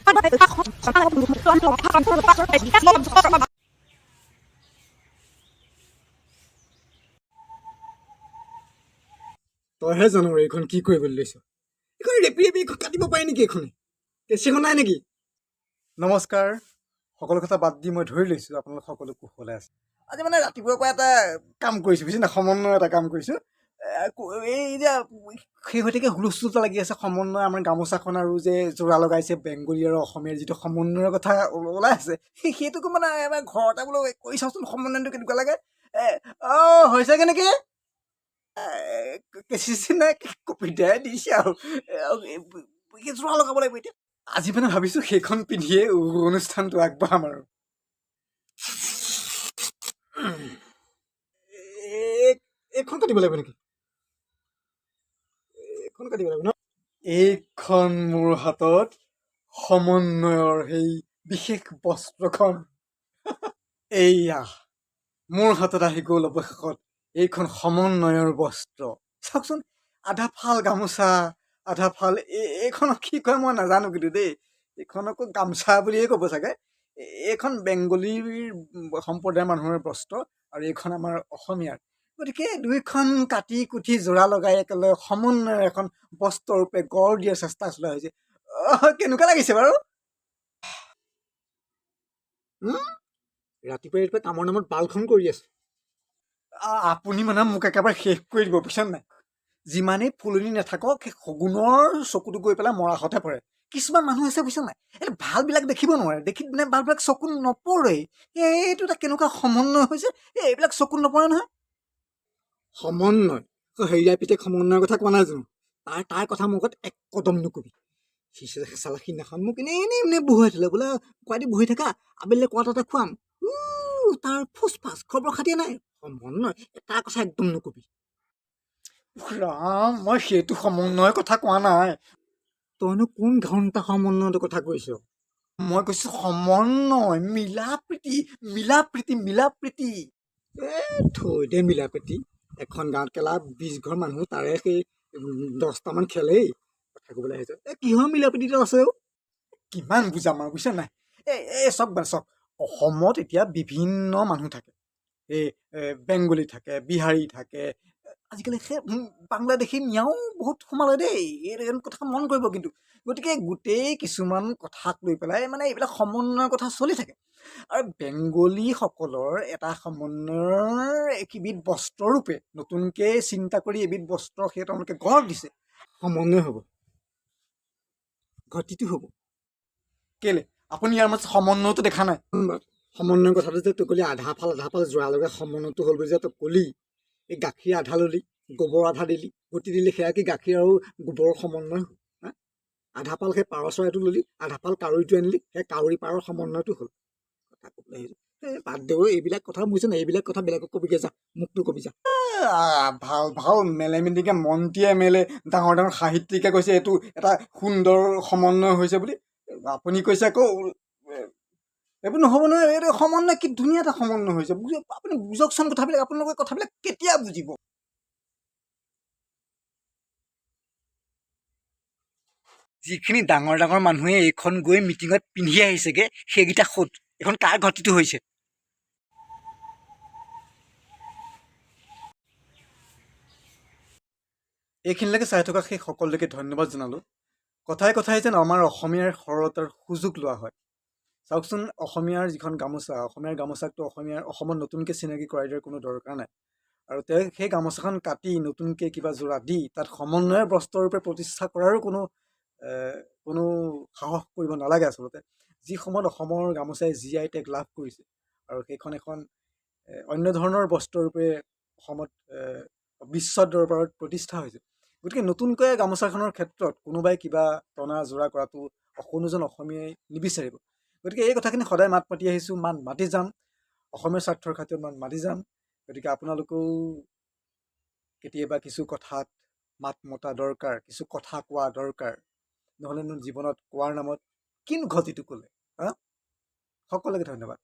তইহে জানো এইখন কি কৰিবলৈ লৈছ। এইখন ৰেপি ৰেপি এইখন কাটিব পাৰি নেকি? এইখনে কেঁচিখন নাই নেকি? নমস্কাৰ। সকলো কথা বাদ দি মই ধৰি লৈছোঁ আপোনালোক সকলো কুশলে আছে। আজি মানে ৰাতিপুৱাৰ পৰা এটা কাম কৰিছোঁ, বুজিছে নাই? সমন্বয় এটা কাম কৰিছোঁ। এই যে শেহতীয়াকৈ হুলস্থুল এটা লাগি আছে, সমন্বয় আমাৰ গামোচাখন আৰু যে যোৰা লগাইছে বেংগলী আৰু অসমীয়াৰ যিটো সমন্বয়ৰ কথা ওলাই আছে, সেইটোকো মানে এবাৰ ঘৰতে বোলো কৰি চাওঁচোন সমন্বয়টো কেনেকুৱা লাগে। অঁ, হৈছে কেনেকৈ? কেঁচি নাই, কপিতাই দিছে আৰু যোৰা লগাব লাগিব এতিয়া। আজি মানে ভাবিছোঁ সেইখন পিন্ধিয়ে অনুষ্ঠানটো আগবঢ়াম আৰু। এইখন কাটিব লাগিব নেকি? এইখন কাটিব লাগিব ন? এইখন মোৰ হাতত সমন্বয়ৰ সেই বিশেষ বস্ত্ৰখন। এইয়া মোৰ হাতত আহি গ'ল অৱশেষত এইখন সমন্বয়ৰ বস্ত্ৰ। চাওকচোন, আধা ফাল গামোচা, আধা ফাল এইখনক কি কয় মই নাজানো কিন্তু দেই, এইখনকো গামোচা বুলিয়ে ক'ব চাগে। এইখন বেংগলীৰ সম্প্ৰদায়ৰ মানুহৰ বস্ত্ৰ আৰু এইখন আমাৰ অসমীয়াৰ। গতিকে দুইখন কাটি কুটি যোৰা লগাই একেলগে সমন্বয়ৰ এখন বস্ত্ৰৰূপে গঢ় দিয়াৰ চেষ্টা চলোৱা হৈছে। কেনেকুৱা লাগিছে বাৰু? ৰাতিপুৱাই ৰাতিপুৱাই কামৰ নামত বালখন কৰি আছো। আপুনি মানে মোক একেবাৰে শেষ কৰি দিব, বুজিছে নাই? যিমানেই ফুলনি নাথাকক, সেই শগুনৰ চকুটো গৈ পেলাই মৰাশতহে পৰে। কিছুমান মানুহ আছে, বুজিছে নাই, এই ভালবিলাক দেখিব নোৱাৰে, দেখি মানে ভালবিলাক চকুত নপৰেই। এইটো এটা কেনেকুৱা সমন্বয় হৈছে? এই এইবিলাক চকুত নপৰে নহয়। সমন্বয় হেৰিয়া পিতেক সমন্বয়ৰ কথা কোৱা নাই জানো? তাৰ কথা মোৰ আগত এক কদম নকবি। সি চালা সিদিনাখন মোক এনেই এনেই এনেই বহুৱাই থ'লে, বোলে কোৱাদি বহি থাকা, আবেলিলে কোৱা এটা খুৱাম। তাৰ ফুচ ফাচ খবৰ খাতিয়ে নাই। সমন্বয় তাৰ কথা একদম নকবি। ৰাম, মই সেইটো সমন্বয়ৰ কথা কোৱা নাই। তইনো কোন ঘণ্টা সমন্বয়টোৰ কথা কৈছ? মই কৈছোঁ সমন্বয়, মিলা প্ৰীতি, মিলা প্ৰীতি, মিলা প্ৰীতি। এ থৈ দে মিলা প্ৰীতি। এখন গাঁৱত কেলা 20 ঘৰ মানুহ, তাৰে সেই 10টামান খেলেই। কথা ক'বলৈ আহিছ। এই কিহৰ মিলা প্ৰীতিটো আছে? কিমান বুজাম আৰু, বুজিছ নাই? এই চাওক মানে চাওক, অসমত এতিয়া বিভিন্ন মানুহ থাকে। এই বেংগলী থাকে, বিহাৰী থাকে, আজিকালি সেই বাংলাদেশী মিয়াও বহুত সোমালে দেই। এই কথা মন কৰিব কিন্তু। গতিকে গোটেই কিছুমান কথাক লৈ পেলাই মানে এইবিলাক সমন্বয়ৰ কথা চলি থাকে। আৰু বেংগলীসকলৰ এটা সমন্বয়ৰ এবিধ বস্ত্ৰৰূপে নতুনকৈ চিন্তা কৰি এবিধ বস্ত্ৰ সেই তেওঁলোকে গঢ় দিছে। সমন্বয় হ'ব, ঘটিটো হ'ব কেলে? আপুনি ইয়াৰ মাজত সমন্বয়টো দেখা নাই? সমন্বয়ৰ কথাটো যে তই ক'লি, আধা ফাল আধা ফাল যোৰা লগাই সমন্বয়টো হ'ল বুলি যে তই ক'লি, এই গাখীৰ আধা ল'লি, গোবৰ আধা দিলি, গুটি দিলি, সেয়া কি গাখীৰ আৰু গোবৰৰ সমন্বয় হ'ল? হা, আধা পাল সেই পাৰ চৰাইটো ল'লি, আধা পাল কাউৰীটো আনিলি, সেই কাউৰী পাৰৰ সমন্বয়টো হ'ল। কথা ক'বলৈ আহিছোঁ। এই বাদ দে, এইবিলাক কথা বুজিছ নাই? এইবিলাক কথা বেলেগক কবিগৈ যা, মোকনো কবি যা। ভাল ভাল মেলে মিটিঙে মন্ত্ৰী, এম এল এ, ডাঙৰ ডাঙৰ সাহিত্যিকে কৈছে এইটো এটা সুন্দৰ সমন্বয় হৈছে বুলি। আপুনি কৈছে আকৌ এইবোৰ নহ'ব নহয়। এইটো সমন্বয় কি ধুনীয়া এটা সমন্বয় হৈছে। বুজি আপুনি বুজকচোন কথাবিলাক। আপোনালোকে কথাবিলাক কেতিয়া বুজিব? যিখিনি ডাঙৰ ডাঙৰ মানুহে এইখন গৈ মিটিঙত পিন্ধি আহিছেগৈ, সেইকেইটা সোধ এইখন কাৰ ঘটিটো হৈছে। এইখিনিলৈকে চাই থকা সেই সকলোকে ধন্যবাদ জনালোঁ। কথাই কথাই যেন আমাৰ অসমীয়াৰ সৰলতাৰ সুযোগ লোৱা হয়। চাওকচোন, অসমীয়াৰ যিখন গামোচা, অসমীয়াৰ গামোচাকতো অসমীয়াৰ অসমত নতুনকৈ চিনাকি কৰাই দিয়াৰ কোনো দৰকাৰ নাই। আৰু তেওঁ সেই গামোচাখন কাটি নতুনকৈ কিবা যোৰা দি তাত সমন্বয়ৰ বস্ত্ৰৰূপে প্ৰতিষ্ঠা কৰাৰো কোনো সাহস কৰিব নালাগে। আচলতে যি সময়ত অসমৰ গামোচাই GI tag লাভ কৰিছে আৰু সেইখন এখন অন্য ধৰণৰ বস্ত্ৰৰূপে অসমত বিশ্ব দৰবাৰত প্ৰতিষ্ঠা হৈছে, গতিকে নতুনকৈ গামোচাখনৰ ক্ষেত্ৰত কোনোবাই কিবা টনা আজোৰা কৰাটো কোনোজন অসমীয়াই নিবিচাৰিব। গতিকে এই কথাখিনি সদায় মাত মাতি আহিছোঁ, মাত মাতি যাম, অসমীয়া স্বাৰ্থৰ খাতিৰত মাত মাতি যাম। গতিকে আপোনালোকেও কেতিয়াবা কিছু কথাত মাত মতা দৰকাৰ, কিছু কথা কোৱা দৰকাৰ। নহ'লেনো জীৱনত কোৱাৰ নামত কিনো ঘটিটো ক'লে? হা, সকলোকে ধন্যবাদ।